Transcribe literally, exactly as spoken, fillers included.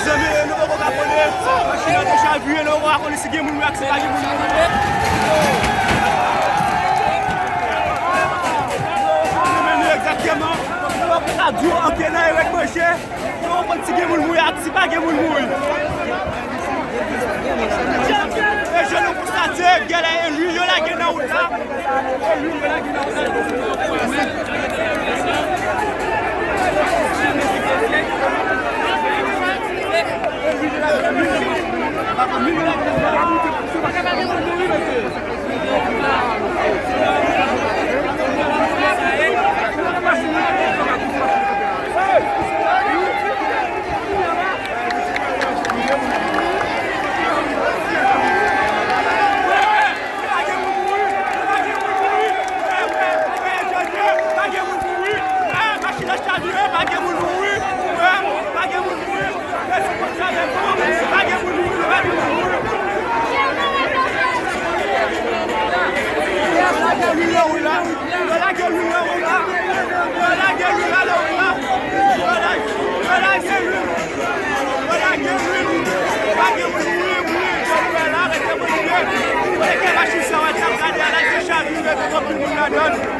Nou poko ka konnen, machin nan te chavire, nou poko ka konnen si gen moun mouri ak si pa gen moun mouri. Nou menm egzakteman, nou poko ka di w antre nan Ewek Manje, nou poko konn si gen moun mouri ak si pa gen moun mouri. E jan nou konstate, gen lè e lwil yo lage nan wout la. Pa gen moun mouri. Pa gen moun mouri. Pa gen moun mouri. Pa gen moun mouri. Yo lage lwil nan wout la. Yo lage lwil nan wout la. Yo lage lwil la nan wout la. Yo lage, yo lage lwil. Yo lage lwil. Pa gen moun mouri, mouri. Yo lage lwil la, rete branche. Kote ke machin sa w ap gade a la, se chavire, gen anpil moun ladan l.